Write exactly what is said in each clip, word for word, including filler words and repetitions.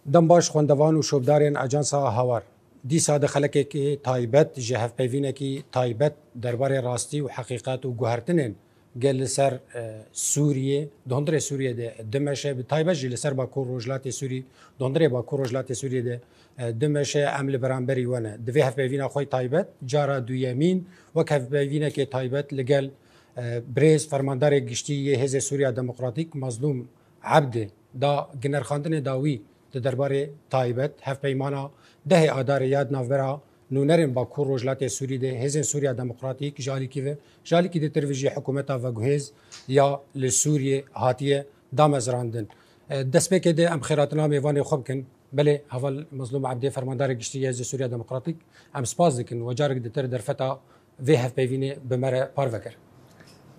Dem baş xwendevan û şopdarên Ajansa Hawar. Dîsa di xelekekî taybet ji hevpeyvînekî taybet derbarê rastî û heqîqet û guhertinên gel li ser, e, Sûriyê, di hundirê Sûriyê de dimeşe, bi taybet jî li ser Bakur Rojhilatê Sûrî, di hundirê Bakur Rojhilatê Sûriyê de, e, dimeşe, em li beramberî we ne. Di vê hevpeyvîna xwe taybet, cara duyemîn, wek hevpeyvînekê taybet li gel, e, birêz Fermandarê Giştî yê Hêzê Sûriya Demokratîk Mazlûm Ebdê da ginerxandinê dawî di derbarê taybet hevpeymana dehê Adarê ya di navbera nûnerên Bakur Rojhilatê Sûrî de hêzên Sûriya Demokratîk ji alîkî ve, ji alîkî dîtir ve jî hikûmeta veguhêz ya li Sûriyê hatiye damezrandin. E, destpêkê de em xêratina mêvanê xwe bikin. Belê, heval Mazlûm Ebdê, Fermandarê Giştî yê Hêzê Sûriya Demokratîk, em spas dikin we carek dîtir derfeta vê hevpeyvînê bi me re parve kir.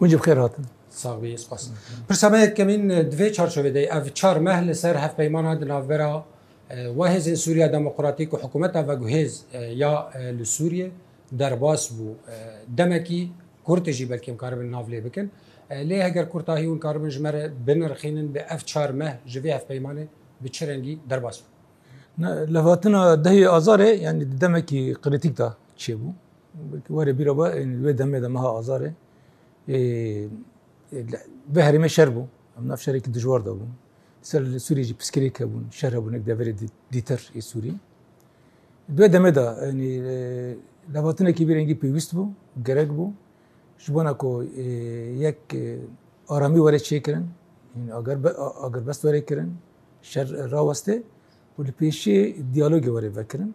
Hûn jî bi xêr hatin. Sax bî, spas. Pirsa me yekemîn, di vê çarçovê de ev çar meh li ser hevpeymana di navbera, e, we hêzên Sûriya Demokratîk û hikûmeta veguhêz, e, ya, e, li Sûriyê derbas bû. E, demekî kurt jî belkî em karibin nav lê bikin. E, lê heger kurtahî hûn karibin ji me re binirxînin, bi ev çar meh ji vê hevpeymanê bi çi rengî derbas bû? Ne, levhatina dehê Azarê, yanî di demekî krîtîk de çêbû. Belkî were bîra we, yanî wê demê de meha Azarê, ê, ê, le-, vê herêmê şer bû. Em nav şerekî dijwar de bûn. Ser li Sûriyê jî piskirêk hebûn, şer hebûn, nek deverê dî-, dîtir ê Sûrî. Di wê demê de, yanî, e, levhatinekî vî rengî pêwîst bû, gerek bû. Ji bona ku, e, yek, e, aramî were çêkirin, yanî agerbe-, a-, agerbest were kirin, şer rawestê û li pêşî diyalogê were vekirin.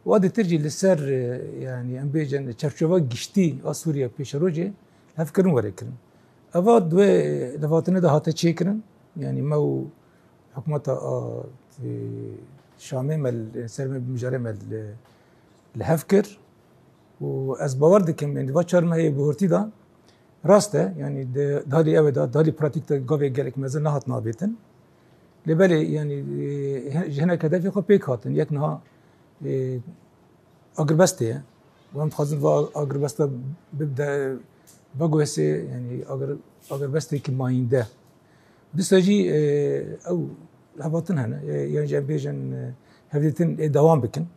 Wa dîtir jî li ser, e, yanî em bêjin çerçova giştî a Sûriye pêşerojê hevkirin were kirin. Eva di wê levhatinê de hate çêkirin. Yanî me û hikûmeta a, e, Şamê me li, ser me bi mijarê me li, li hev kir. Û ez bawer dikim, yanî di va çar mehê bi hurtî de rast e, yanî di, di halî ew e de, di halî pratîk de gavê gelek mezin nehatin avêtin. Lê belê, yanî, e, he-, ji hinek hedefê xwe pêk hatin. Yek niha, e, agirbestê ye. Wan dixwazin va agirbesta bibde, veguhesê, yanî agir-, agirbestekî mayînde. Dîsa jî, e, ew levhatin hene, e, yan jî em bêjin, e, hevdîtin ê dewam bikin.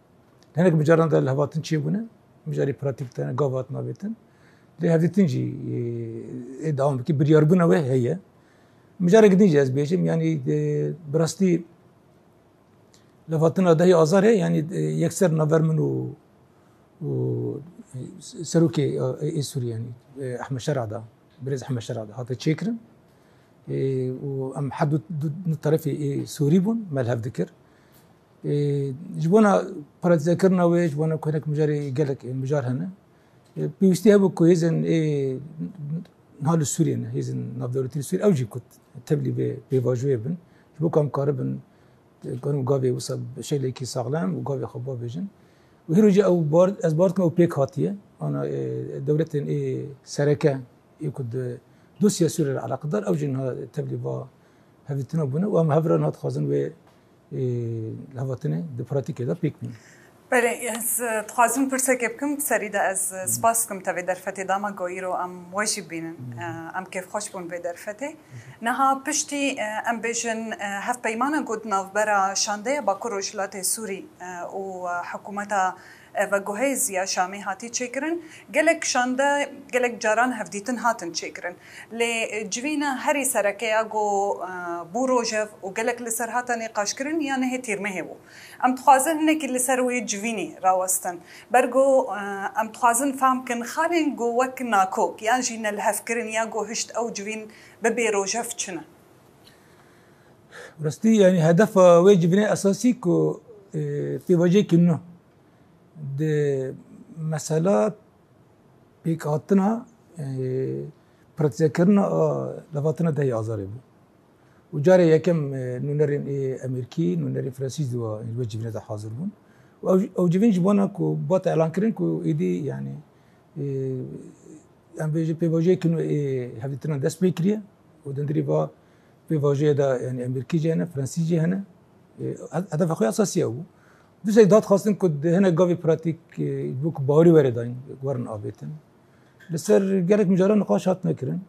Hinek micaran de levhatin çêbûne, mijarê pratîk de gav hatin avêtin. Lê hevdîtin jî, e, ê dewam bikin, biryarbûna wê heye. Mijarek din jî ez bêjim, yanî, e, bi rastî levhatina dehê Azarê, yanî, e, yekser navber min û, û serokê, e, ê Sûrî, yanî, e, Ehmed Şera da, birêz Ehmed Şera da hate çêkirin. E, û em her du, du, du terefê ê Sûrî bûn, me li hev dikir. E, ji bona parantezekirina wê, ji bona ku hinek mijarê gelek, e, mijar hene. E, pêwîstî hebû ku hêzên ê niha li Sûriyê ne, hêzên navdewletî li Sûriyê, ew jî ku tevlî vê pêvajoyê bin. Ji bo ku em karibin, karin gavê wisa bi şeklekî saxlem û gavê xwe bavêjin. Û hîro jî ew bar, ez bar dikim ew pêk hatiye. Ana, e, dewletên ê sereke ê ku di dosya Sûriyê re eleqedar, ew jî niha tevlî va hevdîtina bûne û em hev re niha dixwazin wê, e, levhatinê di pratîkê de pêk bînin. Belê, ez, e, dixwazim pirsekê bikim, serî de ez, e, spas dikim te vê derfetê da me, ku îro em we jî bînin. E, em kêfxweş bûn vê derfetê. Niha piştî, e, em bêjin, e, hevpeymana ku di navbera şandeya Bakur Rojhilatê Sûrî, e, û, e, hikûmeta, e, veguhêz ya Şamê hatî çêkirin, gelek şande, gelek caran hevdîtin hatin çêkirin. Lê, e, civîna herî sereke ya ku, e, bû rojev û gelek li ser hate nîqaşkirin ya nehê Tîrmehê bû. Em dixwazin hinekî li ser wê civînê rawestin. Ber ku, e, em dixwazin fehm kin xalên ku wek nakok yan jî nelihevkirin ya ku hişt ew civîn bibe rojev çi ne? Rastî, yanî hedefa wê civînê esasî ku, e, pêvajoyekî nû di mesela pêkhatina, e, pratîzekirina a levhatina dehê Azarê bû. Û carê yekem, e, nûnerên ê Amerîkî, nûnerên Fransîz de wa, ji wê civînê de hazir bûn. Û ew, ew civîn ji bona ku bate elankirin ku êdî, yanî, e, em bêjin pêvajoyekî nû ê hevdîtinan dest pê kiriye û di hundirî va pêvajoyê de, yanî, Amerîkî jî hene, Fransîz jî hene. E, hed-, hedefa xwe esasî ew bû. Dûsek dixwastin ku di hinek gavê pratîk, e, ji bo ku bawerî were dayîn, werin avêtin. Li ser gelek mijaran niqaş hatine kirin.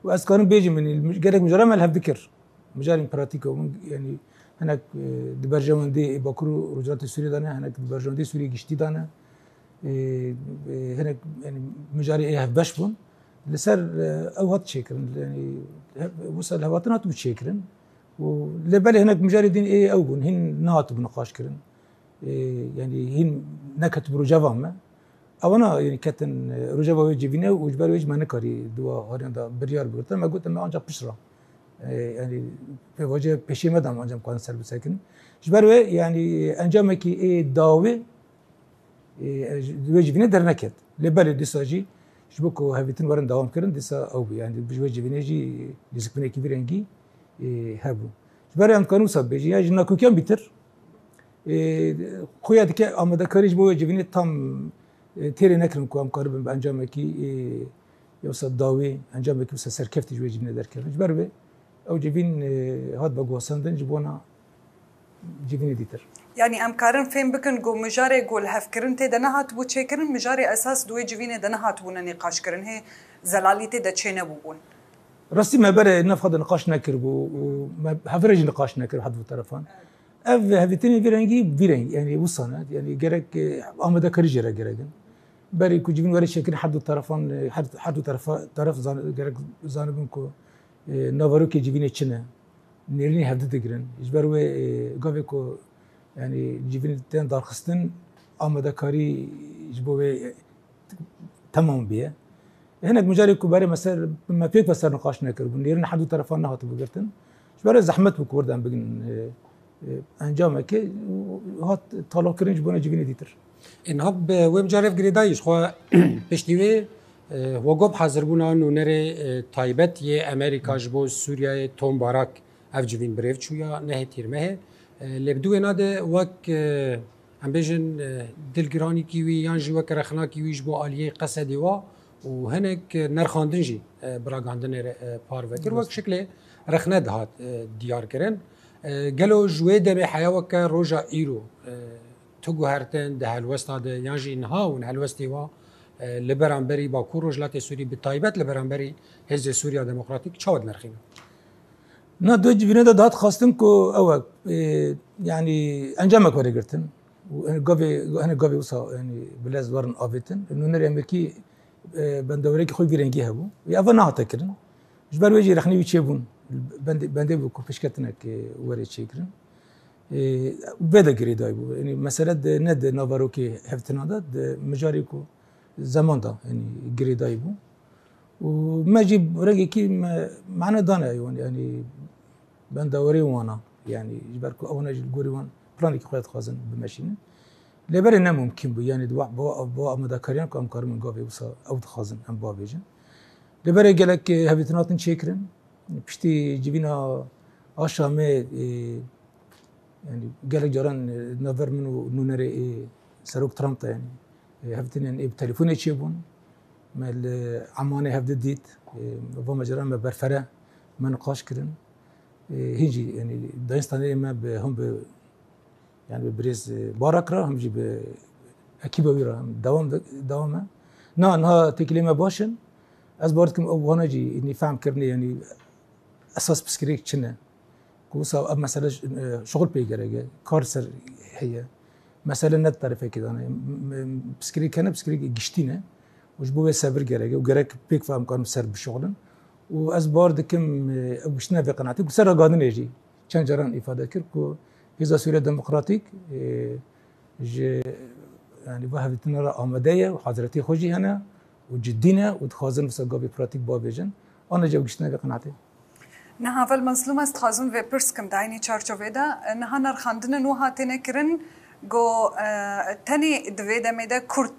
Û ez karim bêjim, yanî, gelek mijaran me li hev dikir. Mijarên pratîk û min, yanî, Hinek, e, di berjewendê Bakur û Rojhilatê Sûriyê de ne, hinek di berjewendê Sûriyê giştî de ne. E, e, hinek, yani, mijarê ê hevbeş bûn. Li ser, e, ew hat çêkirin. Yani, he-, wisa li hevatin hatibû çêkirin. Û lê belê hinek mijarê din ê ew bûn. Hîn nehatibû niqaş kirin. E, yani, hîn neketibû rojeva me. Ewana, yani, ketin, e, rojeva wê civîne û ji ber wê jî me nikarî di wa hariyan de biryar bigirtin. Me got, me ancak pişt re. E, yani, pêvajoya pêşî me de em ancak em karin ser bisekinin. Ji ber wê, yani, encamekî ê dawî, e, ji wê civînê derneket. Lê belê dîsa jî ji bo ku hevdîtin werin dewam kirin, dîsa ew bû. Yani, ji wê civînê jî dîsîplînekî vî rengî, e, hebû. Ji ber em dikarin wisa bêjin, ya ji nakokiyan bîtir, e, xuya dike amadekarî ji bo wê civînê tam, e, têrê nekirin ku em karibin bi encamekî, e, ya wisa dawî, encamekî wisa serkeftî ji wê civînê derkevin. Ji ber wê ew civîn, e, hat veguhasandin ji bona civînê dîtir. Yanî em karin fêm bikin ku mijarê ku li hevkirin tê de nehatibû çêkirin, mijarê esas di wê civînê de nehatibûne nîqaşkirin, hê zelalî tê de çênebûbûn. Rastî me berê nav xwe de niqaş nekiribû û me hevre jî niqaş nekir her du terefan. Ev hevdîtinê vî rengî, vî rengî, yani wisa ne. Yani gerek, e, amadekarî jê re gerek in. Berî ku civîn were çêkirin her du terefan, e, her, her du terefa, teref zan-, gerek zanibin ku, e, naverokê civînê çi ne. Nêrînê hevdi digirin. Ji ber wê, e, gavê ku, yani, civîn tên darxistin, amadekarî ji bo wê, e, temam biye. Hinek mijarê ku berê me ser, me pêk ve ser niqaş nekiribûn. Nêrîn her du terefan nehatibû girtin. Ji ber wê zehmet bû ku wir de em bigin, e, e, encamekê û hat talakirin ji bona civînê dîtir. Ê, niha bi wê mijarê girêdayî ji xwe piştî wê, e, Wagop hazirbûna nûnerê, e, taybet yê Amerîka ji bo Sûriyeyê Tom Barak ev civîn birêv çûya nehê tîrmehê. E, lê bi dû wêna de wek, e, em bêjin, e, dilgiranîkî wî yan jî wek rexnakî wî ji bo aliyê Qesedê wa û hinek, e, nerxandin jî, e, bi ragihandinê re, e, parve kir. Wek şiklê rexne dihat, e, diyar kirin. E, gelo ji wê demê heya weke roja îro, e, tu guhertin di helwesta de yan jî niha hûn helwestê wa, e, li beramberî Bakur Rojhilatê Sûrî, bi taybet li beramberî Hêzê Sûriya Demokratîk çawa dinirxînin? Na, di civînê de dihat xwestin ku ew e, e, yanî encamek were girtin. Û hinek gavê, hinek gavê wisa, yanî bi lez werin avêtin. Nûnerê Amerîkî, e, bendaweriyekî xwe vî rengî hebû. Wê eva nehate kirin. Ji ber wê jî rexnê wî çêbûn. Bendê, bendê bû ku pêşketinek, e, were çêkirin. E, vê de girêdayî bû. Yanî mesele di, ne di naverokê hevtina de, di mijarê ku zeman de, yanî girêdayî bû. Û me jî rengekî me, mane dane, yanî, yanî bendawerê wana, yanî ji ber ku ewana jî li gorî wan planekî xwe dixwazin bimeşînin. Lê berê ne mumkîn bû, yanî di wa-, bo, bo amadekariyan ku em karibin gavê wisa ew dixwazin em bavêjin. Lê berê gelek, e, hevdîtin hatin çêkirin. Piştî civîna a Şamê, e, yanî gelek caran, e, navber min û nûnerê, e, Serok Trump de, yanî, e, hevdîtinên ê bi telefonê çêbûn. Me li Emanê hevdi dît. E, va me caran me berfere, me niqaş kirin. E, hîn jî, yanî, danûstanê me bi him bi, yanî, bi birêz, e, Barak re, him jî bi ekîba wî re, him dewam de, dewam e. Na, niha têkilê me baş in. Ez bawer dikim ew wana jî, yanî, fehm kirine, yanî, esas pirsgirêk çi ne? Ku wisa ev mesele, e, şixul pê gerek e, kar ser heye. Mesele ne di terefekê de ne. M-, m-, pirsgirêk hene, pirsgirêkê giştî ne. Û ji bo wê sebir gerek e û gerek pêk ve em karin ser bişixulin. Û ez bawer dikim, e, ew giştine vê qenaetê ku ser ragihandinê jî çend caran îfade kir ku Hêza Sûriya Demokratîk, e, ji, yanî, va hevdîtina re amade ye û haziretiyê xwe jî hene û cidî ne û dixwazin wisa gavê pratîk bavêjin. Ana jî ew giştine vê qenaetê. Niha Heval Mezlûm, ez dixwazim vê pirs kim di eynî çarçovê de, niha nerxandinên wiha têne kirin ku, e, tenê di vê demê de Kurd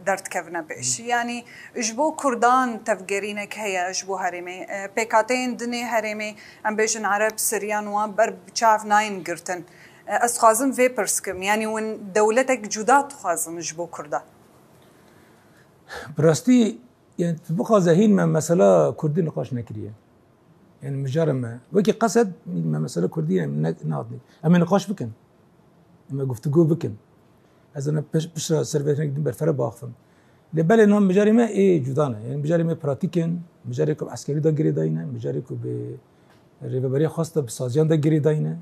derdikevine pêş. Yanî ji bo Kurdan tevgerînek heye ji bo herêmê. E, pêkhateyên din ê herêmê, em bêjin Ereb, Siryan, wan ber bi çav nayên girtin. E, ez dixwazim vê pirs kim. Yanî hûn dewletek cuda dixwazin ji bo Kurda? Bi rastî, yanî tu bixwaze hîn me mesela Kurdî niqaş nekiriye. Yanî mijarê me. Wekî Qesed me mesela Kurdî ne, nehatî. Em ê niqaş bikin. Em ê guftûgo bikin. Ez ena piş-, piştre ser vê hinek din berfere biaxivim. Lê belê niha mijarê me ê cuda ne. Yanî mijarê me pratîk in, mijarê ku bi eskerî de girêdayî ne, mijarê ku bi rêveberiya xwest de bi saziyan de girêdayî ne.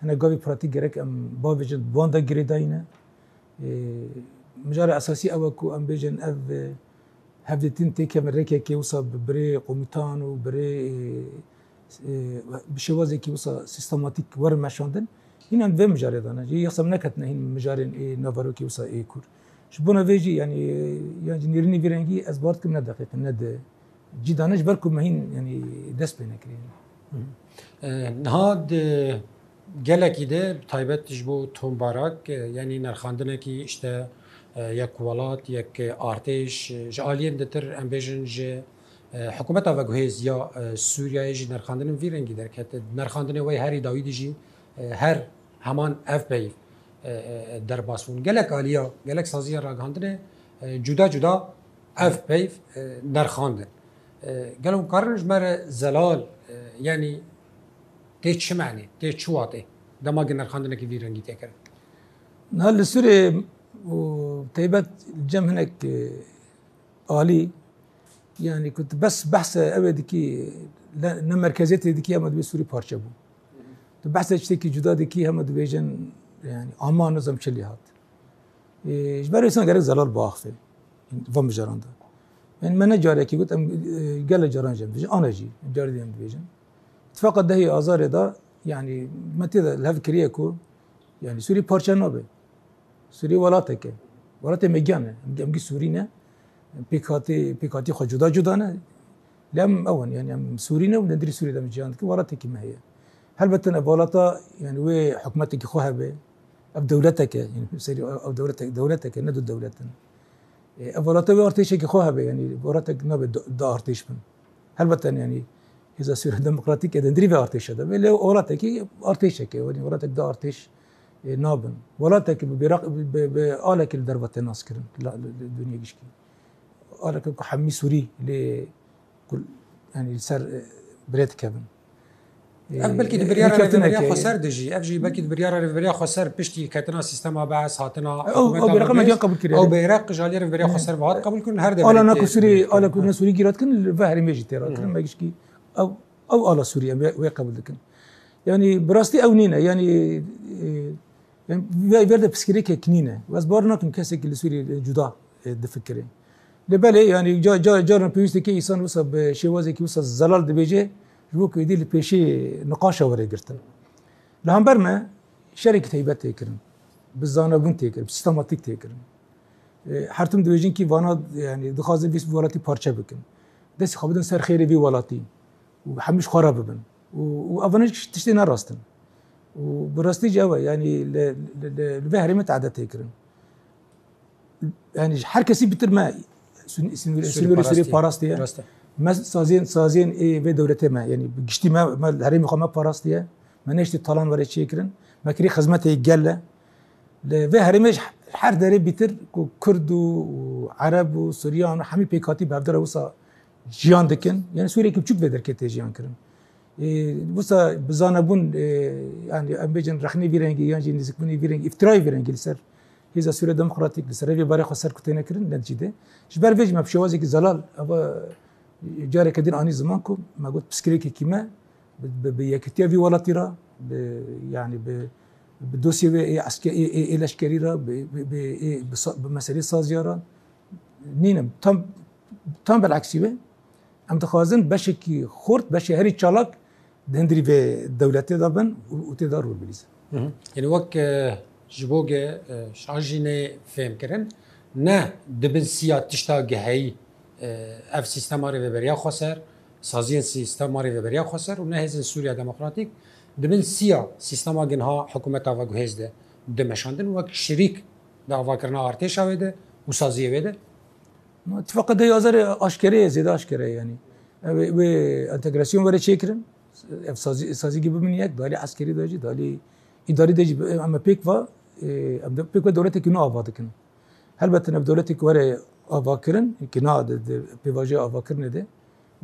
Hene gavê pratîk gerek em bavêjin, bi wan de girêdayî ne. Ê, Mijara esasî ew e ku em bêjin ev, e, hevdîtin têkevin rêkekê wisa bi birê komutan û birê, e, e, bi şêwazekî wisa sîstematîk werin meşandin. Hîn em vê mijarê de ne. Yê yasa em neketine hîn mijarên ê naverokê wisa ê kûr. Ji bona vê jî, yanî, yan jî nêrînê vî rengî ez bawer dikim ne deqîq in, ne di cî de ne, ji ber ku me hîn, yanî, dest pê nekiriye. E, niha di gelekî de, bi taybet ji bo tombarak, e, yanî nerxandinekî, işte, e, yek welat, yek artêş, e, ji aliyên ditir, em bêjin, ji, e, hikûmeta veguhêz ya, e, Sûriyeyê jî nerxandinên vî rengî derkete. Nerxandinê wê herî dawî de jî, e, her heman ev peyv, e, e, derbas bûn. Gelek aliya, gelek saziya ragihandinê, e, cuda cuda ev peyv, e, nerxandin. E, gelo hûn karin ji me re zelal, e, yanî tê çi menê, tê çi watê? Dema ku nerxandinekî vî rengî tê kirin. Niha li Sûriyê û taybet cem hinek, e, alî, yanî ku tu bes behse ew ê dikî, ne, ne merkeziyetê dikî, hema dibê Sûrî parçe bû. Tu behse tiştekî cuda dikî, hema dibêjin, yanî, ama nizam çi lê hat. Ê, ji ber wê gelek zelal biaxife van mijaran de. Yanî, me ne carekî got, em, e, gelek caran jî em dibêjin, ana jî, em carî dî em dibêjin. Tifaqa dehê Azarê de, yanî, me tê de li hev kiriye ku, yanî, Sûrî parçe nabe. Sûrî welatek e. Welatê me giyan e. Em, em gî Sûrî ne. Pêkhatî, pêkhatî xwe cuda cuda ne. Lê em ew in, yanî em Sûrî ne û li nêrî Sûrî de em ciyan dikin, welatekî me heye. Helbet ev welata, yanî wê hikûmetekî xwe hebe. Ev dewletek e, yanî serî ev dewletek, dewletek e, ne du dewlet in. E, ev welata wê artêşekî xwe hebe, yanî welatek nabe du, du artêş bin. Helbet yanî Hêza Sûriya Demokratîk e di nêrî vê artêşa de be, lê welatekî artêşek e, yanî welatek du artêş, e, nabin. Welatekî bi bêraq, bi, bi, bi alekî li derve tê naskirin, la, li, li dinyê gişkî. Aleke ku hemî Sûrî lê ku, yanî li ser, e, birê dikevin. Ev belkî di biryara rêveberiya xweser de jî, ev jî belkî di biryara rêveberiya xweser piştî ketina sîstema Bees, hatina hikûmeta Bees, ew bêreqa me giyan qebûl kiriye. Ew bêreq ji aliyê rêveberiya xweser ve hat qebûl kirin, her deverê. Ala naku Sûrî, ala ku ne Sûrî gî rat kirin, li vê herêmê jî tê rat kirin, me gişkî ew, ew ala Sûrî em wê, wê qebûl dikin. Yanî bi rastî ew nîne, yanî, e, yanî vê, vê de piskirêkek nîne. Ez bawer nakim kesekî li Sûrî, e, cuda, e, difikire. Lê belê, yanî ca, ca, caran pêwîst dike însan wisa bi şêwazekî wisa zelal dibêje, ji bo ku êdî li pêşî niqaşa were girtin. Li hember me şerekî teybet tê kirin, bi zanebûn tê kirin, bi sîstematîk tê kirin. E, her tim dibêjin kî vana, yanî dixwazin vî welatî parçe bikin. Destê xwe bidin ser xêrê vî welatî û hemî ji xwe re bibin. Û, û ev ne tiştê ne rast in. Û bi rastî jî ew e, yanî li, li, li, li vê herêmê tehdê tê kirin. Yanî ji her kesî bitir me sînorê Sûrî parastiye. Me saziyên, saziyên ê vê dewletê me, yanî bi giştî me, me herêmê xwe me parastiye. Me neştî talan were çêkirin. Me kirî xizmetê gel e. Li vê herêmê ji her derê bîtir ku Kurd û, û Ereb û Suryan û hemî pêkhatî bi hevdira wisa jiyan dikin. Yanî Sûriyekî biçûk vê derkê tê jiyan kirin. Ê, wisa bi zanebûn, ê, yanî em bêjin rexnê vî rengî yan jî nêzîkbûnê vî rengî, îftirayê vî rengî li ser Hêza Sûriya Demokratîk, li ser revê barê xwe ser ku têne kirin, netîcê de. Ji ber vê jî me bi şêwazekî zelal, eva careke din anî ziman ku me got piskirêkekî me bi, bi, bi yekitiya vî welatî re, bi, yanî bi, bi dosyê wê ê eske-, ê, ê, ê leşkerî re, bi, bi, bi, ê, bi sa-, bi meselê saziya re nîne. Tam, tam belaksî wê. Em dixwazin beşekî xurt, beşê herî çalak di hundirî vê dewletê de bin û, û tê de rol bilîzin. Hı hı. Yanî wek, e, ji bo ge, e, şajînê fêhm kirin, ne dibin siya tişta geheyî, e, ev sîstema rêveberiya xweser, saziyên sîstema rêveberiya xweser û ne hêzên Sûriya Demokratîk dibin siya sîstema ginha hikûmeta veguhêz de dimeşandin wek şirîk di avakirina artêşa wê de û saziyê wê de. Îtifaqa dehê Azarê aşkere ye, zêde aşkere ye yanî. Ev, wê entegrasyon were çêkirin. Ev sazî, sazîgî bibin yek, di alî eskerî de jî, di alî îdarî de jî, em ê pêk ve, e, em de pêk ve dewletekî nû ava dikin. Helbet ev dewletekî were avakirin, ki na di, di pêvajoya avakirinê de,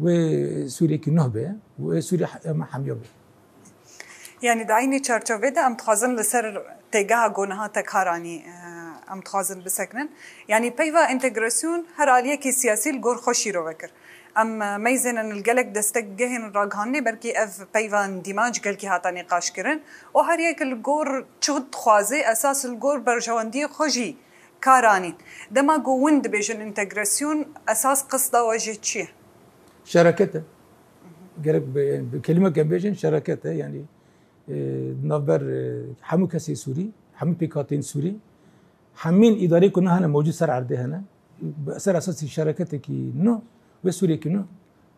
wê Sûriyekî nuh be, wê Sûriye he-, hema hemiya be. Yanî di eynî çarçovê de em dixwazin li ser têgeha ku niha te kar anî, e, em dixwazin bisekinin. Yanî peyva entegrasyon her aliyekî siyasî li gor xwe şîrove kir. Em meyzênin li gelek destegehên ragihandinê, belkî ev peyva endîman ji gelkî hata nîqaş kirin û her yek li gor çi dixwaze esas li gor berjewendiyê xwe jî kar anîn. Dema ku hûn dibêjin întegrasyon, esas qisda we jê çi ye? Şereket e. Gerek bi, bi kelimek em bêjin şereket e. Yanî, e, navber, e, hemû kesê Sûrî, hemû pêkhateyên Sûrî, hemîn îdareyê ku ne hene mewcûd ser erdê hene. Bi ser esasî şereketekî nû wê Sûriyekî nû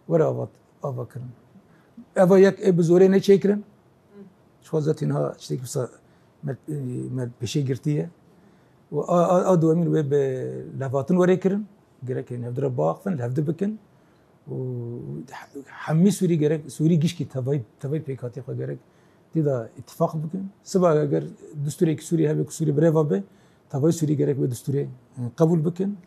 were ava, ava kirin. Eva yek ê bi zorê neçêkirin. Ji xwe zetî niha tiştekî wisa me, me pêşê girtiye. Û a, a, a dewemîn wê bi levhatin were kirin. Gerek hevdira biaxivin, li hevdi bikin. Û hemî Sûrî gerek, Sûrî gişkî tevayî, tevayî pêkhatî xwe gerek tê de îtîfaq bikin. Siba eger destûrek Sûrî hebe ku Sûrî birêva be, tevayî Sûrî gerek wê destûrê, e, qebûl bikin,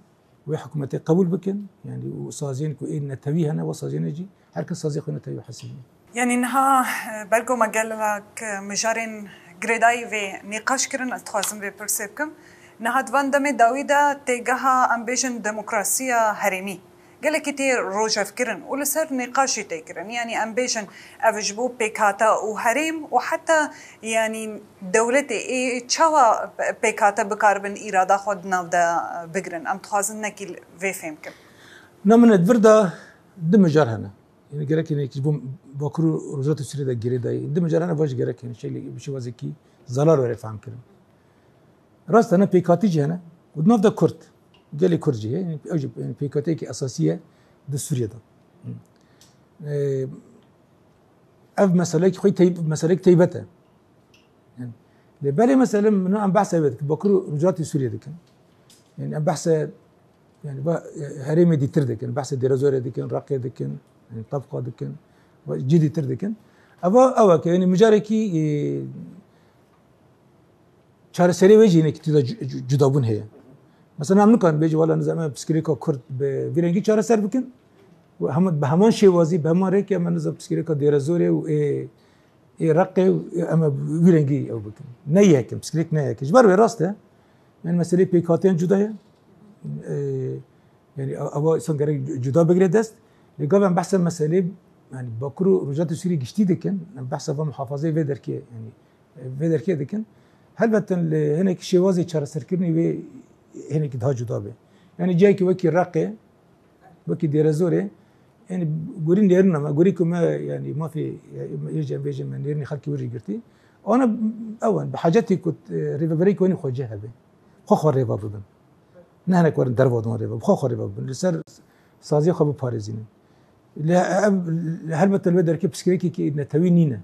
wê hikûmetê qebûl bikin. Yanî û saziyên ku ê netewî hene, we saziyê ne jî, her kes saziyê xwe netewî hesibîne. Yanî niha, e, belko me gelek, e, mijarên girêdayî vê nîqaş kirin, ez dixwazim vê pirsê bikim. Niha di van demê dawî de têgeha, em bêjin, demokrasiya herêmî gelekî tê rojevkirin û li ser nîqaş jî tê kirin. Yanî em bêjin ev ji bo pêkhate û herêm û heta, yanî, dewletê ê çawa pêkhate bikaribin îrada xwe di nav de bigirin. Em dixwazin nekî vê fêm bikin. Na min di vir de du mijar hene. Yanî gerek hene ji bo Bakur û Rojhilatê Sûriyê de girêdayî. Du mijar hene, va jî gerek hene şeklê, bi şêwazekî zelal were fehm kirin. Rast e, ne pêkhatî jî hene û di nav de Kurd, gelê Kurd jî heye. Yanî ew jî, yanî pêkhateyekî esasî ye di Sûriyê de. Ee, ev meseleyekî xwe tey-, meseleyek teybet e. Yanî, lê belê mesele min em behsa wê dikin, Bakur û Rojhilatê Sûriyê dikin. Yanî em behsa, yanî va, e, herêmê dîtir dikin, behsa Dêrezorê dikin, Reqê dikin, yanî Tebqa dikin, va cî dîtir dikin. Eva, ew e ke, yanî mijarekî, e, çareserê wê jî hinekî tê de cu-, cu-, cudabûn heye. Mesela em nikarin bêjin, wela nizam em piskirêka Kurd bi vî rengî çareser bikin. Û hema, bi heman şêwazî, bi heman rêkê em nizam piskirêka Dêrezorê û ê, ê Reqê û ê em ê vî rengî ew bikin. Ne yek in, piskirêk ne yek in. Ji ber wê rast e. Yanî meseleyê pêkhateyên cuda ye. Ê, yanî ew, ew insan gerek cuda bigire dest. Lê gava em behsa meselê, yanî Bakur û Rojhilatê Sûriyê giştî dikin, em behsa va muhafazeyê vê derkê, yanî vê derkê dikin. Helbet li hinek şêwazê çareserkirinê wê hinekî daha cuda be. Yanî cihekî wekî Reqê, wekî Dêrezorê, yanî gorî nêrîna me, gorî ku me, yanî mafê, yê jî em bêjin me nêrînê xelkê wir jî girtî. Ana ew in, bi hacetê ku, e, rêveberêkî wenî xwecih hebe. Xwe xwe rêva bibin. Ne hinek werin derva din rêva, bi xwe xwe rêva bibin. Li ser saziyê xwe biparêzînin. Lê ev, helbet li wê derkê piskirêkekî netewî nîne.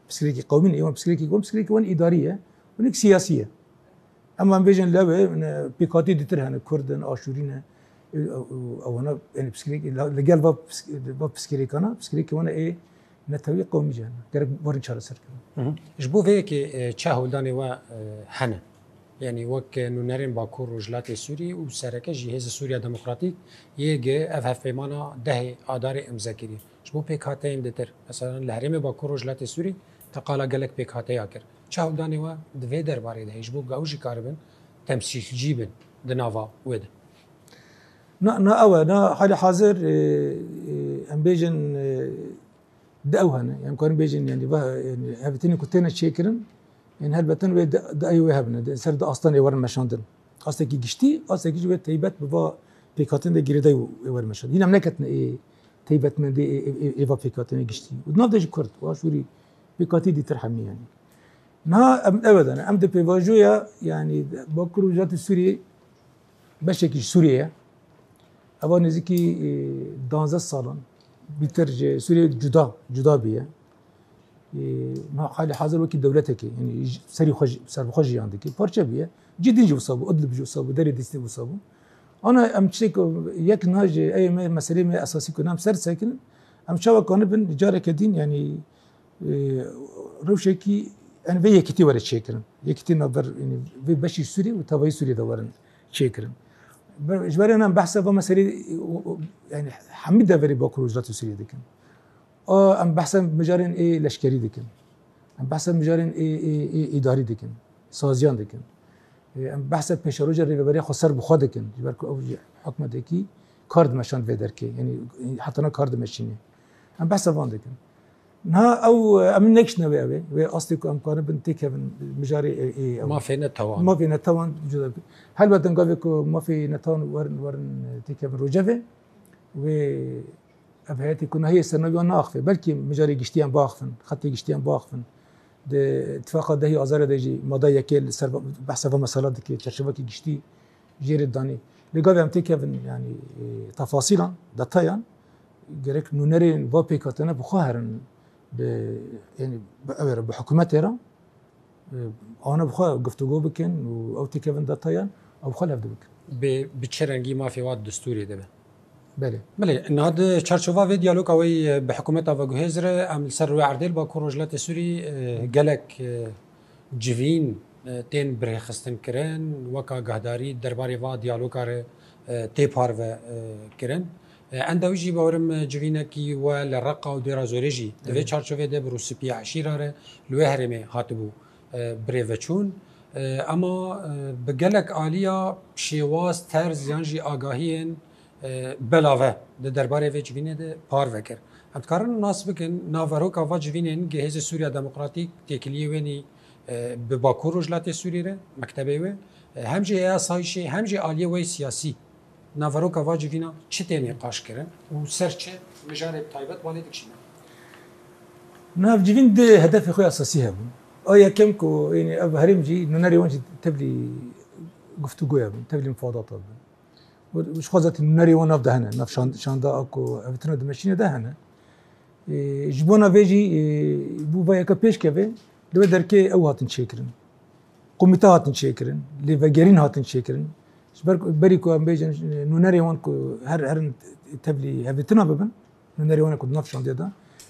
Piskirêkî qewmî ne, wan piskirêkî, wan piskirêkî wan îdarî ye, wan siyasî ye. Em, em bêjin lewê, ne, pêkhatî dîtir hene, Kurd in, Aşûrî ne, e, e, ewana, yanî piskirêkî, li, li gel va pisk-, va piskirêkana, piskirêkî wan ê netewî qewmî jî hene. Gerek werin çareser kirin. Hı hı. Ji bo vê yekê, e, çi hewldanê we, e, hene? Yanî wek nûnerên Bakur Rojhilatê Sûrî û sereke jî Hêzê Sûriya Demokratîk, Y G, ev hevpeymana dehê Adarê îmze kiriye. Ji bo pêkhateyên ditir, mesela li herêmê Bakur Rojhilatê Sûrî te qala gelek pêkhateya kir. Çi hewldanê we di vê derbarê de heye ji bo ku ew jî karibin temsîlcî bin di nava wê de? Na, na ew e, na halê hazir, e, e, em bêjin, e, di ew hene. Em karin bêjin, yanî, va, yanî, hevdîtinên ku têne çêkirin, yanî, helbet wê di, di ew wê hebine, di ser di astanê werin meşandin. Astekî giştî, astekî jî wê teybet bi va pêkhatin de girêdayî wê werin meşandin. Hîn em neketine ê teybetmendê ê, ê, ê, ê va pêkhatinê giştî. Û di nav de jî Kurd, û Aşûrî pêkhatî dîtir hemî, yanî. Niha em ew e dane, em di pêvajoya, yanî, Bakur û Rojhilatê Sûriyê beşekî ji Sûriyê ye. Eva nêzîkî, e, danzdeh salan bîtir ji Sûriyê cuda, cuda bûye. E, niha halê hazir wekî dewletekê, yanî ji-, serî xwe jî, serbixwe jiyan dike, parçe bûye. Cî din jî wisa bû, Idlib jî wisa bû, Derê Dîstê wisa bû. Ana em tiştek yek niha ji ê me, meselê me esasî ku em ser sekinin, em çawa kanibin careke din, yanî, e, rewşekî, yanî vê yekîtî were çêkirin. Yekîtî navber, yanî vê beşî Sûrî û tevayî Sûrî de werin çêkirin. Be-, ji ber em behsa va meselê, o, o, yanî hemî deverê Bakur û Rojhilatê Sûriyê dikin. A, em behsa mijarên ê leşkerî dikin. Em behsa mijarên ê, ê, ê îdarî dikin. Saziyan dikin. Ê, em behsa pêşeroja rêveberê xwe ser bi xwe dikin. Ji ber ku ew jî hikûmetekî kar dimeşand vê derkê. Yanî heta niha kar dimeşînê. Em behsa van dikin. Niha ew, em nekiştine wê ew ê. Wê astê ku em karibin têkevin mijarê ê, ê, ew. Mafê netewan. Mafê netewan cuda bikin. Helbet em gavê ku mafê netewan werin, werin têkevin rojevê. Wê ev heyetê ku niha heye ser navê wan naaxive. Belkî mijarê giştiyan biaxivin, xetê giştiyan biaxivin. Di îtifaqa dehê Azarê de jî mada yekê li ser va-, behsa va mesela dike, çerçevekî giştî jê re danî. Lê gavê em têkevin, yanî, e, tefasîlan, detayan, gerek nûnerên va pêkhatine bi xwe herin, bi, yanî, bi ew re, bi hikûmetê re, e, ana bi xwe guftûgo bikin û ew têkevin detayan, ew bi xwe levde bikin. Bi, bi çi rengî mafê wa di destûrê de be? Belê. Belê, niha di çarçova vê diyaloga wê bi hikûmeta veguhêz re em li ser rûyê erdê li Bakur Rojhilatê Sûrî, e, gelek, e, civîn, e, tên birêxistin kirin, wek agahdarî derbarê va diyaloga re, e, tê parve, e, kirin. E, enda wî jî bawerim, e, civînekî we li Reqa û Dêra Zorê jî di vê Evet. çarçovê de bi rûspiyê eşîra re li wê herêmê hatibû, e, birêveçûn. E, ema, e, bi gelek aliya şêwaz, terz yan jî agahiyên, e, belave di derbarê vê civînê de parve kir. Em dikarin nas bikin, naveroka va civînên gi Hêzê Sûriya Demokratîk têkiliyê wênî, e, bi Bakur Rojhilatê Sûrî re, mektebê wê, e, hem jî heyasayîşê, hem jî aliyê wê siyasî. Naveroka va civîna çi tê nîqaş kirin û ser çi mijarê bi taybet balê dikişîne? Nav civîn di hedefê xwe esasî hebûn. A yekem ku, yanî, ev herêm jî, nûnerê wan jî tevlî guftûgoya bin, tevlî mufadata bin. Û ji xwe zaten nûnerê wan nav de hene, nav şan-, şanda a ku evitina dimeşîne de hene. Ê, ji bona vê jî, ê, bû va yeka pêş keve, li wê derkê ew hatin çêkirin. Komîte hatin çêkirin, lêvegerîn hatin çêkirin. Ji ber ku, berî ku em bêjin, nûnerê wan ku her, herin tevlî hevdîtina bibin, nûnerê wan ku di nav şandê de,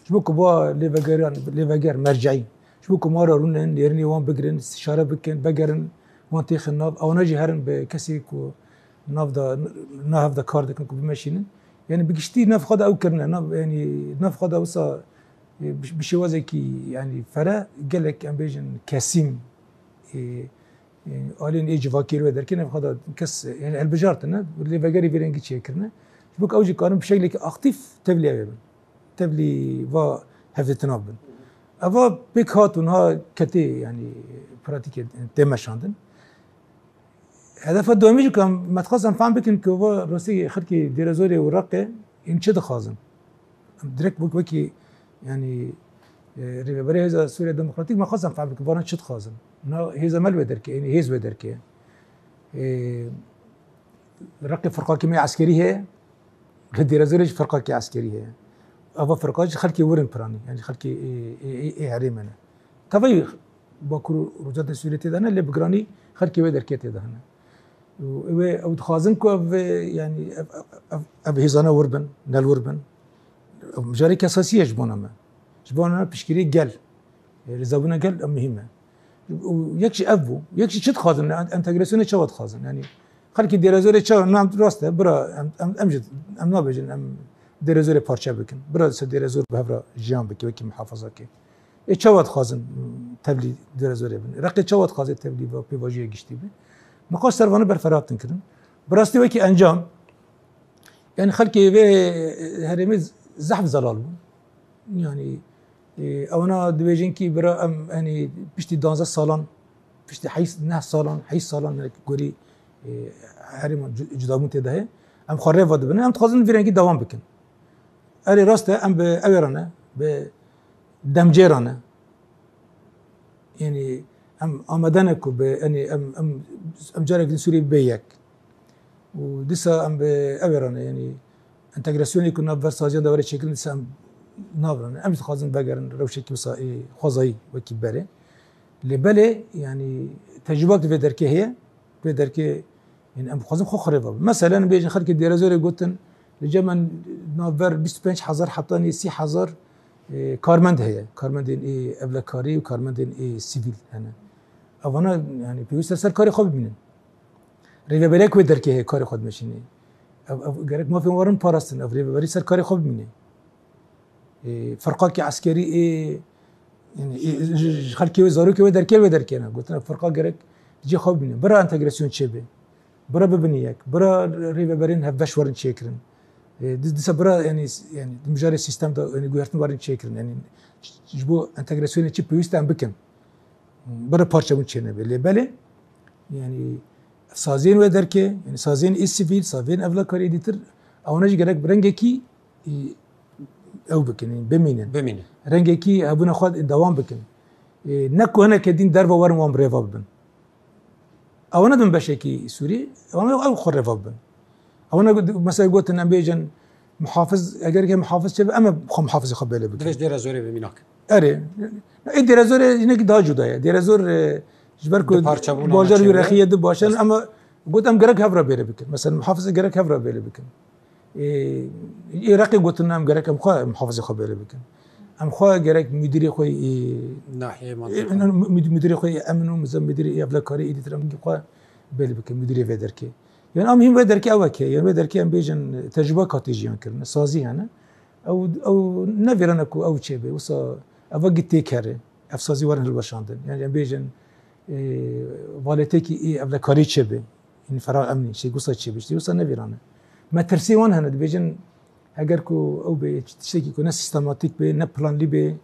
ji bo ku ba lêvegeran, lêveger, merceî, ji bo ku mara rûnin, nêrînê wan bigirin, istişare bikin, vegerin, wan têxin nav, ewana jî herin bi kesê ku nav de, nav de kar dikin ku bimeşînin. Yanî bi giştî nav xwe de ew kirine, nav, yanî nav xwe de wisa, e, bi, bi şêwazekî, yanî fere, gelek em bêjin kesîm, e, e, aliyên ê civakî li wê derkê, nav xwe de kes, yanî hilbijartine, lêvegerî vê rengî çêkirine. Ji bo ku ew jî karin bi şeklekî aktîf tevlî ew ê bin. Tevlî va hevdîtina bin. Eva pêk hat û niha ketê, yanî pratîkê tê meşandin. Hedefa duyemî jî ku em, me dixwest em fehm bikin ku va rastî xelkê Dêrezorê û Reqê hîn çi dixwazin. Em direkt wek-, wekî, yanî, e, Rêveberê Hêza Sûriya Demokratîk me xwest em fehm bikin, vana çi dixwazin. Na hêza me li wê derkê, yanî hêz wê derkê. E, Reqê firqakî me eskerî heye, li Dêrezorê jî firqakî eskerî heye. Eva firqa jî xelkê wir in piranî, yanî xelkê ê, ê, ê, ê herêmê ne. Tevayî Bakur û Rojhilatê Sûriyê tê de ne, lê bi giranî xelkê wê derkê tê de hene. Û wê ew dixwazin ku ev, yanî ev, ev, ev, ev hêzane wir bin, ne li wir bin. Ev mijareke esasî ye ji bona me. Ji bona me piştgirî gel, e, rêzebûna gel ev muhîm e. Û yek jî ev bû. Yek jî çi dixwazin? En-, entegrasyonê çawa dixwazin? Yanî xelkê Dêrezorê çawa? Na, em rast e, bira em, em, em jî, em nabêjin em Dêrezorê parçe bikin. Bira ser Dêrezor bi hev re jiyan bike, wekî muhafazakê. Ê çawa dixwazin tevlî Dêrezorê bin? Reqê çawa dixwaze tevlî va pêvajoya giştî be? Niqaş ser vana berfireh hatin kirin. Bi rastî wekî encam, yanî xelkê vê herêmê zehf zelal bûn. Yanî, e, ewana dibêjin kî bira em, yanî piştî duwazdeh salan, piştî heyş, neh salan, heyş salan, yanî gorî, e, herêma cu-, cudabûn tê de heye. Em xwe rê ve dibin. Em dixwazin vî rengî dewam bikin. Erê rast e, em bi ew ê re ne, bi demcê re ne. Yanî em amade ne ku bi, yanî em, em, em carek din Sûriyê bê yek. Û dîsa em bi ew ê re ne, yanî entegrasyonê ku nav bersaziyan de were çêkirin, dîsa em nav re ne. Em jî dixwazin vegerin rewşekî wisa ê xwezayî wekî berê. Lê belê, yanî tecrûbak di vê derkê heye, vê derkê, yanî em dixwazin xwe xirêva bin. Meselen, bêjin xelkê Dêrezorê gotin, li cem me navber bîst û pênc hezar heta nê sî hezar, e, karmend heye. Karmendên ê ewlekarî û karmendên ê sivîl hene. Evana, yanî pêwîst e ser karê xwe bimînin. Rêveberek wê derkê heye karê xwe dimeşînê. Ev, ev gerek mafên wan parastin, ev rêveberî ser karê xwe bimîne. Ê, firqakî eskerî ê, yanî, ê, ji, ji xelkê wê, zarokê wê derkê, wê derkê ne. Gotina firqa gerek cê xwe bimîne. Bira entegrasyon çêbe. Bira bibin yek. Bira rêveberên hevbeş werin çêkirin. E, di-, dîsa bira, yanî, yanî di mijarê sîstem de, yanî guhertin warin çêkirin. Yanî ji bo entegrasyonê çi pêwîst e em bikin. Bira parçebûn çênebe. Lê belê, yanî saziyên wê derkê, yanî saziyên ê sivîl, saziyên evlekariyê dîtir, ewana jî gerek bi rengekî, e, ew bikin, yanî bimînin. Bimînin. Rengekî hebûna xwe dewam bikin. E, ne ku hineke din derve werin wan bi rêva bibin. Ewana din beşekî Sûrî, ewana ew xwe rêva bibin. Ewana got-, mesela gotin em bêjin muhafiz, eger ke muhafiz çêbe, em ê xwe muhafizê xwe belê bikin. Divêj Dêra Zorê bimînak. Erê. Ê Dêra Zorê jinekî daha cuda ye. Dêra Zor, e, ji ber ku Di parçebûna bajar wî çêbe. Rexî ye, di baş in, Rast. Ama got em gerek hev re bêle bikin. Mesela muhafiz gerek hev re bêle bikin. Ê, ê Reqê gotin em gerek em xwe muhafizê xwe bêle bikin. Em xwe gerek müdîrê xwe, ê, Nahiyê ê, mantîqe. Mü-, müdîrê xwe ê emn û mizan müdîrê ê evlekarî ê dîtir em xwe bêle bikin, müdîrê vê derkê. Yani em hîn vê derkê ew e ke, yani vê derkê em bêjin tecrube katî jiyan kirine, sazî hene. Ew, ew ne vêrane ku ew çêbe. Wisa eva gitê kere. Ev sazî werin hilweşandin. Yani em bêjin, e, valetêkî ê evlekarî çêbe. Yani Ferah Emnî, şey wisa çêbe. Şey wisa ne vêrane. Me tirsê wan hene, dibêjin heger ku ew be tiştekî ku ne sîstematîk be, ne planlî be,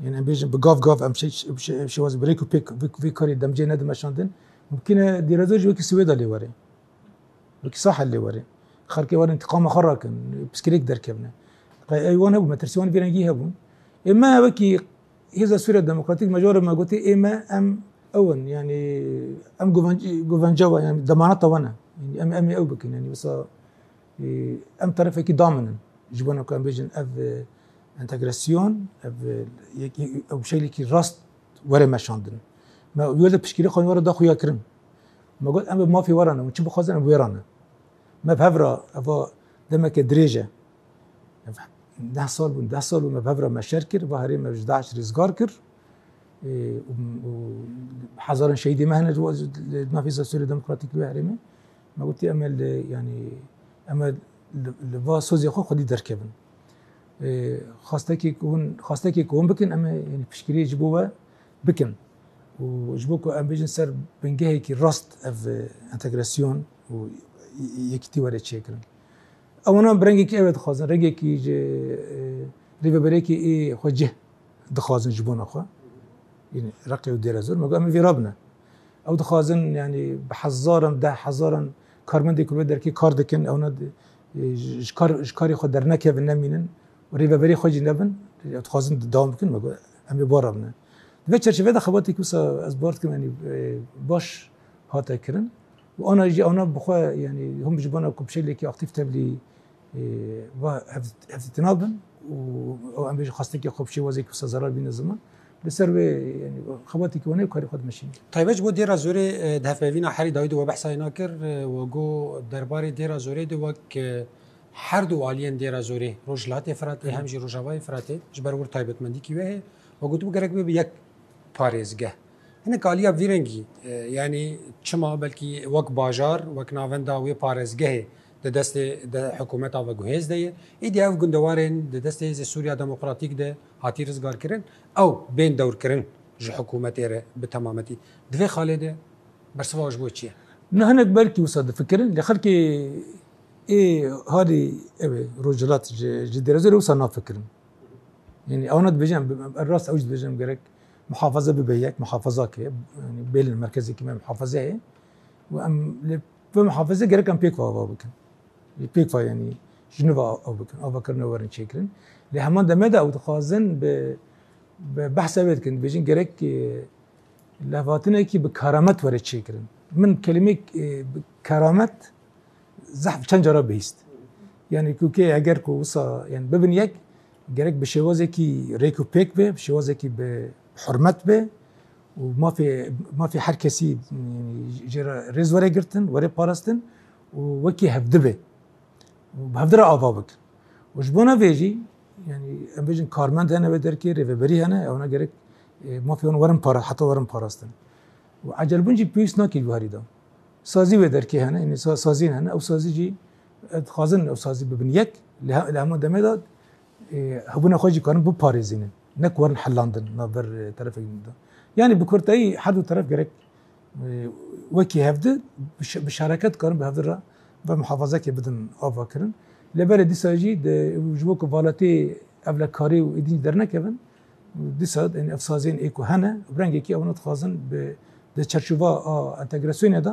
yani em bêjin bi gav gav em şey, şey, şêwaz bi rêk û pêk vê, vê karê demcê nedin meşandin. Mumkin e Dêra Zor jî wekî Swêda lê were. Wekî Sahel lê were. Xelkê werin întîqama xwe rakin, piskirêk derkevine. Qey ey wan hebû, metirsî wan vî rengî hebûn. Ê me wekî Hêza Sûriya Demokratîk me jara me gotê, ê me em ew in, yani em guvenc-, guvenca we, yani demanata we ne. Yani em, em ê ew bikin, yani wisa, e, em terefekî daminin. Ji bona ku em bêjin ev, e, entegrasyon, ev, e, yek-, ew şeklekî rast were meşandin. Me wê de piştgirî xwe were da xuya kirin. Me got, em bi mafê we re ne, hûn çi bixwazin, em wê re ne. Me bi hev re, eva demeke dirêj e. Ev neh sal bûn, deh sal bû me bi hev re me şer kir, va herê me ji DAIŞ rizgar kir. Ê, û, û hezaran şehîdê me hene li, li navê Sûriya Demokratîk li wê herêmê. Me gotî, em ê li, yanî, em ê li, li va sozê xwe xwedî derkevin. Ê, xwestekê ku hûn, xwestekê ku hûn bikin, em ê, yanî, piştgiriyê ji bo we bikin. Û ji bo ku em bêjin ser bingehekî rast ev, e, entegrasyon û y-, y-, yekîtî were çêkirin. Ewana bi rengekî ev dixwazin, rengekî ji, e, rêveberekî ê xwe cih dixwazin ji bona xwe. Yanî Reqê û Dêra Zor, me got, em ê vê rabine. Ew dixwazin, yanî bi hezaran, deh hezaran karmendê ku li derkê kar dikin, ewna di-, ji, ji kar, ji karê xwe dernekevin, nemînin û rêveberê xwe jî nebin, ew dixwazin dewam bikin, me got, em ê bar rabine. Di vê çerçevê de xebatê ku wisa ez bar dikim, yanî, e, baş hate kirin. Û ana jî, ana bi xwe, yanî hûn ji bona ku bi şeklekî aktîf tevlî, e, va hev-, hevdîtina bin û ew em bêjin xwestekî xwe bi şêwazekî wisa zerar bîne ziman. Li ser wê, yanî xebatê ku wan ê karê xwe dimeşînin. Taybet ji bo Dêra Zorê, e, di hevpeyvîna herî dawî de we behsa wê kir, e, we got derbarê Dêra Zorê de wek, e, her du aliyên Dêra Zorê, Rojhilatê Firatê, Hı hı. hem jî Rojavayê Firatê, ji ber wir taybetmendîkî wê heye, we gotibû gerek bibe yek parêzgeh. Hinek aliya vî rengî, e, yanî çima belkî wek bajar, wek navenda wê parêzgehê di destê de hikûmeta veguhêz de ye. Îdî ev gundewarên di destê Hêzê Sûriya Demokratîk de hatî rizgarkirin, ew bên dewrkirin ji hikûmetê re bi temametî. Di vê xalê de bersiva ji bo çi ye? Ne hinek belkî wisa difikirin, lê xelkê ê halî ew ê Rojhilat ji, ji Dêra Zorê wisa nafikirin. Yanî ewana dibêjin, em, em, rast ew jî dibêjin, em gerek muhafaza bibe yek, muhafaza ke, yanî bêlin merkezekî me muhafaza ye. Û em lê bi muhafaza gerek em pêk ve ava bikin. Pêk ve yanî ji nû ve ew bikin, avakirine werin çêkirin. Lê heman demê de ew dixwazin bi, bi behsa wê dikin, dibêjin gerek, e, levhatinekî bi keramet were çêkirin. Min kelimê, e, bi keramet zehf çend cara bihîst. Yani ku kê eger ku wisa, yani bibin yek, gerek bi şêwazekî rêk û pêk be, bi şêwazekî bi hurmet be û mafê, mafê her kesî, yani, jê re rêz were girtin, were parastin û wekî hevdi be. Û bi hevdi re ava bikin. Û ji bona vê jî, yani, em bêjin karmend hene wê derkê, rêveberî hene, ewana gerek, e, mafê wan werin para-, heta werin parastin. Û ecelbûn jî pêwîst nake ji buherî de. Sazî wê derkê hene, yani sa-, saziyên hene, ew sazî jî, e, dixwazin ew sazî bibin yek, lê he-, lê hema demê de, e, hebûna xwe jî karin biparêzînin. Ne ku werin helandin navber, e, terefekî de. Yani bi kurtayî her du teref gerek, e, wekî hevdi bi şe-, bi şereket karin bi hevdi re ve muhafazekê bidin ava kirin. Lê belê dîsa jî de, ji bo ku valetê evlekarî û êdî dernekevin, dîsa, yani, ev saziyên ê ku hene, bi rengekî ew dixwazin bi, di çerçova a entegrasyonê de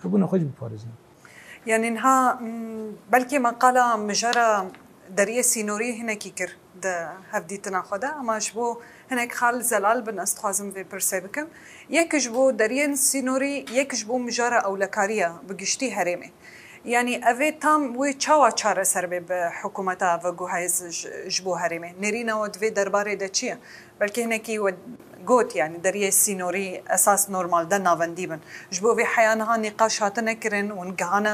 hebûna xwe jî biparêzin. Yani niha, m, belkî me qala mijara deriyê sînorî hinekî kir di hevdîtina xwe de, ama ji bo hinek xal zelal bin, ez dixwazim vê pirsê bikim. Yek ji bo deriyên sînorî, yek ji bo mijara ewlekariya bi giştî herêmê. Yani evê tam wê çawa çareser bê bi hikûmeta veguhêz ji, ji bo herêmê? Nêrîna we di vê derbarê de çi ye? Belkî hinekî we got, yani deriyê sînorî esas normalde navendî bin. Ji bo vê heya niha nîqaş hatine kirin û gihane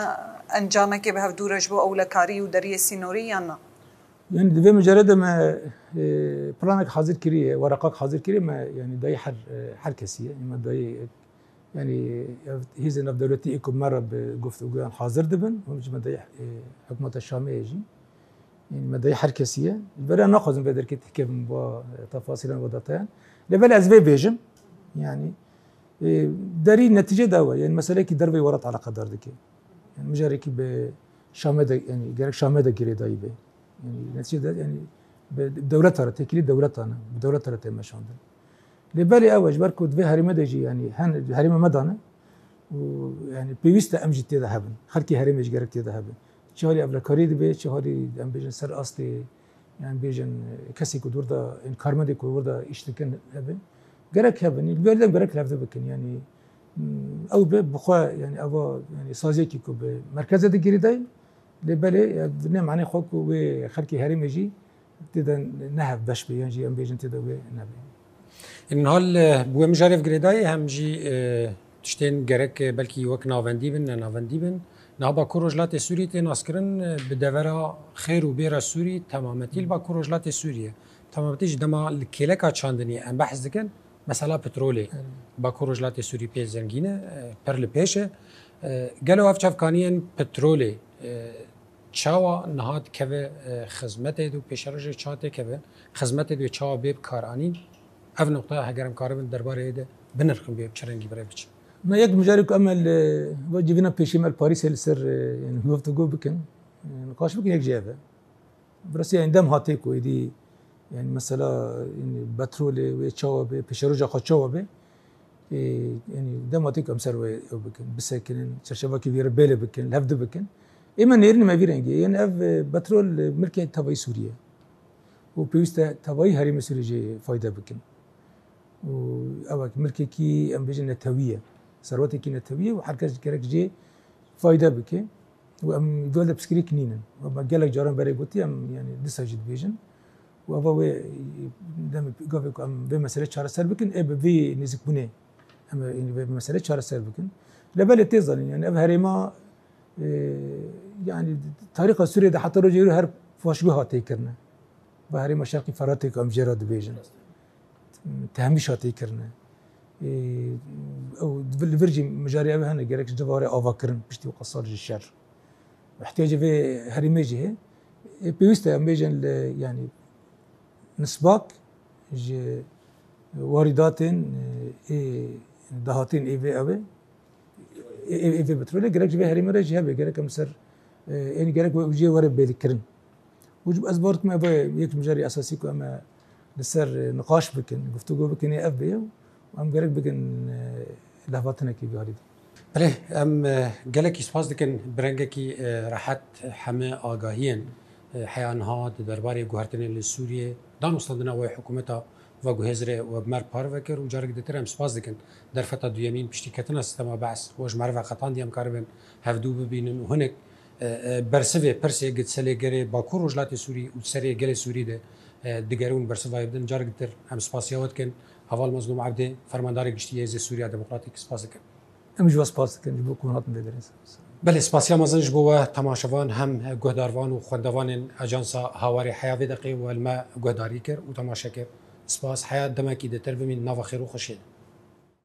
encamekê bi hevdû re ji bo ewlekarî û deriyê sînorî yan na? Yani di vê mijarê de me, e, planek hazir kiriye, weraqak hazir kiriye me, yani dayî her, e, her kesî ye. Me dayî, yani ev hêzên navdewletî ê ku me re bi guftûgoyan hazir dibin, hûn jî me dayî, e, hikûmeta Şamê ye jî. Yani me dayî her kesî ye. Ji ber naxwazim vê derkê têkevim va, e, tefasîlan va detayan. Lê belê ez vê bêjim. Yani, e, derî netîce de ew e. Yani meselekî derveyî welat eleqedar dike. Yani mijarekî bi Şamê de, yani gerek Şamê de girêdayî be. Yani neticede, yani bi dewleta re, têkilî dewletan e, bi dewleta re tê meşandin. Lê belê ew e, ji ber ku di vê herêmê de jî, yani hen herêmê me de ne û yani pêwîst e em jî tê de hebin. Xelkê herêmê jî gerek tê de hebin. Çi halî evlekarî dibe, çi halî em bêjin ser astê, yani bêjin kesê ku dûr de, yani karmendê ku wir de îş dikin hebe. Gerek hebin. Li ber dem gerek hevdu bikin. Yani, m, ew be bi xwe, yani eva, yani saziyekî ku bi merkeze de girêdayî, lê belê, e, ne manê xwe ku wê xelkê herêmê jî tê de ne hevbeş be, yan jî em bêjin tê de wê nebe. Ên hal, e, bi wê mijarê girêdayî hem jî, e, tiştên gerek, e, belkî wek navendî bin, ne navendî bin. Niha Bakur Rojhilatê Sûriyê tê naskirin, e, bi devera xêr û bêra Sûrî temametî li Bakur Rojhilatê Sûriyê. Temametî ji dema li kêleka çandiniyê em behs dikin, mesela petrolê. Evet. Bakur Rojhilatê Sûrî pê zengîn e, e, pir li pêş e. E, gelo ev çavkaniyên petrolê, e, çawa niha dikeve, e, xizmetê de û pêşerojê çawa têkevin, xizmetê de çawa bê bi kar anîn? Ev noqta heger em karibin derbarê de binirxin bê bi çi rengî bi rê biçin. Na yek mijarê ku em li va civîna pêşî me li Parîsê li ser, e, yani guftûgo bikin, e, niqaş bikin, yek jî ev e. Bi rastî yani dem hatê ku êdî, yani mesela, yani petrolê wê çawa be, pêşeroja xwe çawa be, e, yani dem hatê ku em ser wê ew bikin, bisekinin, çerçevakî vî re bêle bikin, li hev du bikin. Ê me nêrîn me vî rengê, yani ev, e, petrol, e, milkê tevayî Sûrî ye. Û pêwîst e tevayî herêmê Sûriyê jê fayde bikin. Û ew wek milkekî, em bêjin, netewî ye. Serwetekî netewî ye û her kes gerek jê fayde bike. Û em vê de pirsgirêk nînin. Û me gelek caran berê gotî, em, yani, dîsa jî dibêjin. Û eva wê demê gavê ku em vê meselê çareser bikin, ê bi vî nêzîkbûnê em ê vê meselê çareser bikin. Lê belê tê zanîn, yani, ev herêma, e, yani, tarîxa Sûriyê de heta rojê wî her faşgû hat têkirine. Bi herêma Şerqî Feratê ku em jê re dibêjin. Tehmîşa tê kirine. Ê, ew li vir jî mijarê ew hene, gerek ji civare ava kirin piştî wisa sal ji şer. Ihtiyacê vê herêmê jî heye. Ê, pêwîst e em bêjin li, yani, nisbak ji warîdatên, ê, dahatên ê vê ew ê. Ê, ê, ê vê petrolê gerek ji vê herêmê re jî hebe, gerek em ser, e, ênî gerek we, jê were bêlîkirin. Û ji, ez bawer dikim ev e yek ji mijarê esasî ku em e li ser, e, niqaş bikin, guftûgo bikin, ê ev bê û em gerek bikin, e, lehvatinekî vî alî de. Belê, em, e, gelekî spas dikin bi rengekî, e, rehet heme agahiyên, e, heya niha di derbarê guhertinên li Sûriyê, danûstandina wê hikûmeta veguhêz re we bi me re parve kir û carek ditir em spas dikin. Derfeta duyemîn piştî ketina sîstema Be's we ji me re veqetandiye em karibin hevdû bibînin û hinek, e, e, bersivê pirsê gi di serê gelê Bakur Rojhilatê Sûrî û di serê gelê Sûrî de, e, digerin bersivayê bidin. Carek ditir em spasiya we dikin. Heval Mazlûm Ebdê, Fermandarê Giştî yê Hêzê Sûriya Demokratîk, spas dikin. Em ji we spas dikin ji bo ku hûn hatin vê derê. Belê, spasiya mezin ji bo we temaşevan, hem guhdarvan û xwendevanên Ajansa Hawarê heya vê deqê we li me guhdarî kir û temaşe kir. Spas, heya demekî dîtir bimîn nava xêr û xweşiyê de.